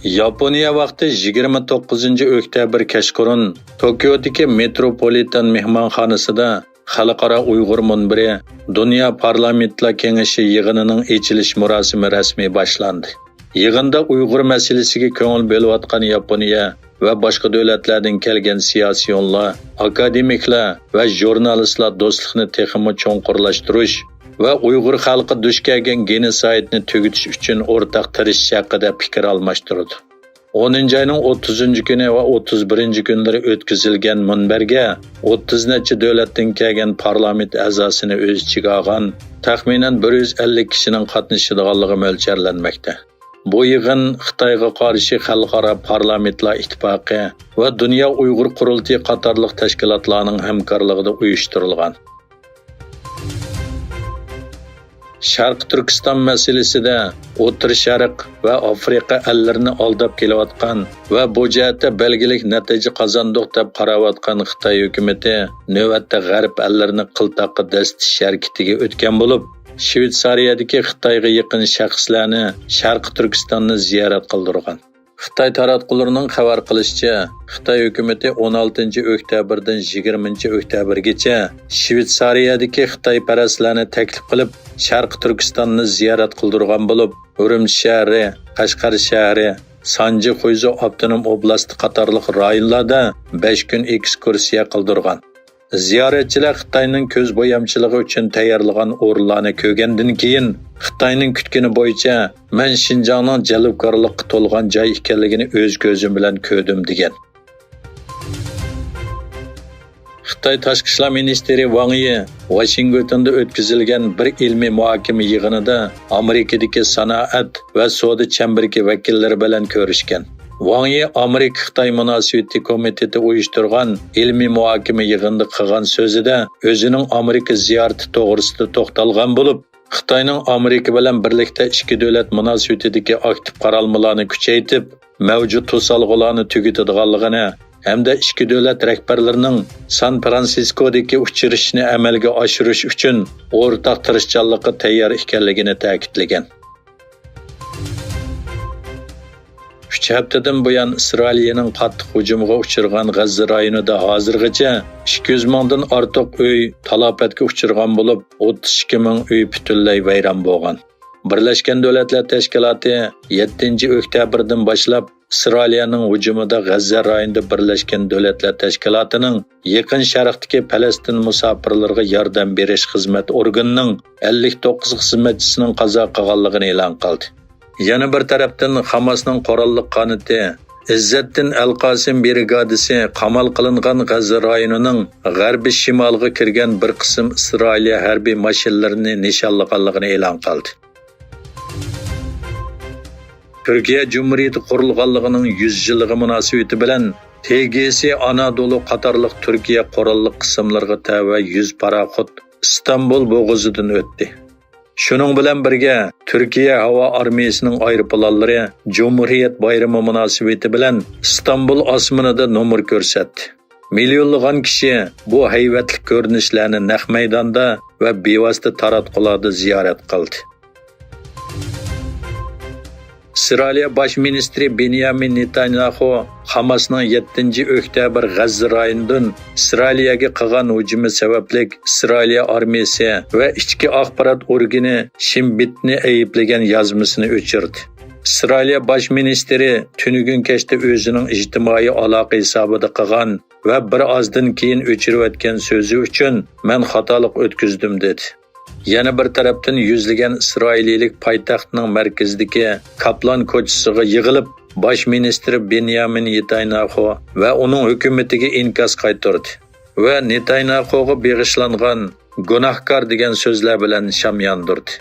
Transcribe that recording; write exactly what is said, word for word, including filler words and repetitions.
ياپونىيە ۋاقتى يىگىرمە توققۇزىنچى ئۆكتەبىر كەچقۇرۇن توكيودىكى مېتروپولىتېن مېھمانخانىسىدا خەلقئارا ئۇيغۇر مۇنبىرى دۇنيا پارلامېنتلار كېڭىشى يىغىنىنىڭ ئېچىلىش مۇراسىمى رەسمىي باشلاندى. يىغىندا ئۇيغۇر مەسىلىسىگە كۆڭۈل بۆلۈۋاتقان ياپونىيە ۋە باشقا دۆلەتلەردىن كەلگەن سىياسىيونلار، ئاكادېمىكلار ۋە ژۇرنالىستلار دوستلۇقنى تېخىمۇ چوڭقۇرلاشتۇرۇش ۋە ئۇيغۇر خەلقى دۇچ كەلگەن گېنوسايدنى تۈگىتىش ئۈچۈن ئورتاق تىرىشىش ھەققىدە پىكىر ئالماشتۇرىدۇ. ئونىنچى ئاينىڭ ئوتتۇزىنچى كۈنى ۋە ئوتتۇز بىرىنچى كۈنلىرى ئۆتكۈزۈلگەن مۇنبەرگە ئوتتۇز نەچچە دۆلەتتىن كەلگەن پارلامېنت ئەزاسىنى ئۆز ئىچىگە ئالغان تەخمىنەن بىر يۈز ئەللىك كىشىنىڭ قاتنىشىدىغانلىقى مۆلچەرلەنمەكتە. بۇ يىغىن خىتايغا قارشى خەلقئارا پارلامېنتلار ئىتتىپاقى ۋە دۇنيا ئۇيغۇر قۇرۇلتىيى قاتارلىق تەشكىلاتلارنىڭ ھەمكارلىقىدا ئۇيۇشتۇرۇلغان. شەرقىي تۈركىستان مەسىلىسىدە ئوتتۇرا شەرق ۋە ئافرىقا ئەللىرىنى ئالداپ كېلىۋاتقان ۋە بۇ جەھەتتە بەلگىلىك نەتىجە قازاندۇق دەپ قاراۋاتقان خىتاي ھۆكۈمىتى نۆۋەتتە غەرب ئەللىرىنى قىلتاققا دەسسىتىش ھەرىكىتىگە ئۆتكەن بولۇپ، شۋېتسارىيەدىكى خىتايغا يېقىن شەخسلەرنى شەرقىي تۈركىستاننى زىيارەت قىلدۇرغان. خىتاي تاراتقۇلىرىنىڭ خەۋەر قىلىشىچە، خىتاي ھۆكۈمىتى ئون ئالتىنچى ئۆكتەبىردىن يىگىرمىنچى ئۆكتەبىرگىچە شۋېتسارىيەدىكى خىتايپەرەسلەرنى تەكلىپ قىلىپ، شەرقىي تۈركىستاننى زىيارەت قىلدۇرغان بولۇپ، ئۈرۈمچى شەھىرى، قەشقەر شەھىرى، سانجى خۇيزۇ ئاپتونوم ئوبلاستى قاتارلىق رايونلاردا بەش كۈن ئېكسكۇرسىيە قىلدۇرغان. زىيارەتچىلەر خىتاينىڭ كۆز بويامچىلىقى ئۈچۈن تەييارلىغان ئورۇنلارنى كۆرگەندىن كېيىن، خىتاينىڭ كۈتكىنى بويىچە، مەن شىنجاڭنىڭ جەلپكارلىققا تولغان جاي ئىكەنلىكىنى ئۆز كۆزۈم بىلەن كۆردۈم، دېگەن. خىتاي تاشقى ئىشلار مىنىستىرى ۋاڭ يى ۋاشىنگتوندا ئۆتكۈزۈلگەن بىر ئىلمىي مۇھاكىمە يىغىنىدا ئامېرىكىدىكى سانائەت ۋە سودا چەمبىرىكى ۋەكىللىرى بىلەن كۆرۈشكەن. ۋاڭ يى ئامېرىكا-خىتاي مۇناسىۋىتى كومىتېتى ئۇيۇشتۇرغان ئىلمىي مۇھاكىمە يىغىنىدا قىلغان سۆزىدە ئۆزىنىڭ ئامېرىكا زىيارىتى توغرىسىدا توختالغان بولۇپ، خىتاينىڭ ئامېرىكا بىلەن بىرلىكتە ئىككى دۆلەت مۇناسىۋىتىدىكى ئاكتىپ قارالمىلارنى كۈچەيتىپ، مەۋجۇت توسالغۇلارنى تۈگىتىدىغانلىقىنى ھەمدە ئىككى دۆلەت رەھبەرلىرىنىڭ سان فرانسىسكودىكى ئۇچرىشىشنى ئەمەلگە ئاشۇرۇش ئۈچۈن ئورتاق تىرىشچانلىققا تەييار ئىكەنلىكىنى تەكىتلىگەن. ئۈچ ھەپتىدىن بۇيان ئىسرائىلىيەنىڭ قاتتىق ھۇجۇمىغا ئۇچرىغان غەززە رايونىدا ھازىرغىچە ئىككى يۈز مىڭدىن ئارتۇق ئۆي تالاپەتكە ئۇچرىغان بولۇپ، ئوتتۇز ئىككى مىڭ ئۆي پۈتۈنلەي ۋەيران بولغان. بىرلەشكەن دۆلەتلەر تەشكىلاتى يەتتىنچى ئۆكتەبىردىن باشلاپ ئىسرائىلىيەنىڭ ھۇجۇمىدا غەززە رايونىدا بىرلەشكەن دۆلەتلەر تەشكىلاتىنىڭ يېقىن شەرقتىكى پەلەستىن مۇساپىرلىرىغا ياردەم بېرىش خىزمەت ئورگىنىنىڭ ئەللىك توققۇز خىزمەتچىسىنىڭ قازا قىلغانلىقىنى ئېلان قىلدى. يەنە بىر تەرەپتىن، خاماسنىڭ قوراللىق قانىتى ئىززەتتىن ئەل قاسىم برىگادىسى قامال قىلىنغان غەززە رايونىنىڭ غەربىي شىمالىغا كىرگەن بىر قىسىم ئىسرائىلىيە ھەربىي ماشىنىلىرىنى نىشانلىغانلىقىنى ئېلان قىلدى. تۈركىيە جۇمھۇرىيىتى قۇرۇلغانلىقىنىڭ يۈز يىللىقى مۇناسىۋىتى بىلەن تې گې سې ئانادولۇ قاتارلىق تۈركىيە قوراللىق قىسىملىرىغا تەۋە يۈز پاراخوت ئىستانبۇل بوغۇزىدىن ئۆتتى. شۇنىڭ بىلەن بىرگە، تۈركىيە ھاۋا ئارمىيىسىنىڭ ئايروپىلانلىرى جۇمھۇرىيەت بايرىمى مۇناسىۋىتى بىلەن ئىستانبۇل ئاسمىنىدا نومۇر كۆرسەتتى. مىليونلىغان كىشى بۇ ھەيۋەتلىك كۆرۈنۈشلەرنى نەق مەيداندا ۋە بىۋاسىتە تاراتقۇلاردا زىيارەت قىلدى. ئىسرائىلىيە باش مىنىستىرى بېنيامىن نېتانياخۇ خاماسنىڭ يەتتىنچى ئۆكتەبىر غەززە رايونىدىن ئىسرائىلىيەگە قىلغان ھۇجۇمى سەۋەبلىك ئىسرائىلىيە ئارمىيىسى ۋە ئىچكى ئاخبارات ئورگىنى شىن بېتنى ئەيىبلىگەن يازمىسىنى ئۆچۈردى. ئىسرائىلىيە باش مىنىستىرى تۈنۈگۈن كەچتە ئۆزىنىڭ ئىجتىمائىي ئالاقە ھېسابىدا قىلغان ۋە بىر ئازدىن كېيىن ئۆچۈرۈۋەتكەن سۆزى ئۈچۈن، مەن خاتالىق ئۆتكۈزدۈم، دېدى. يەنە بىر تەرەپتىن، يۈزلىگەن ئىسرائىلىيلىك پايتەختنىڭ مەركىزىدىكى كاپلان كوچىسىغا يىغىلىپ، باش مىنىستىر بېنيامىن نېتانياخۇ ۋە ئۇنىڭ ھۆكۈمىتىگە ئىنكاس قايتۇردى ۋە نېتانياخۇغا بېغىشلانغان گۇناھكار دېگەن سۆزلەر بىلەن شام ياندۇردى.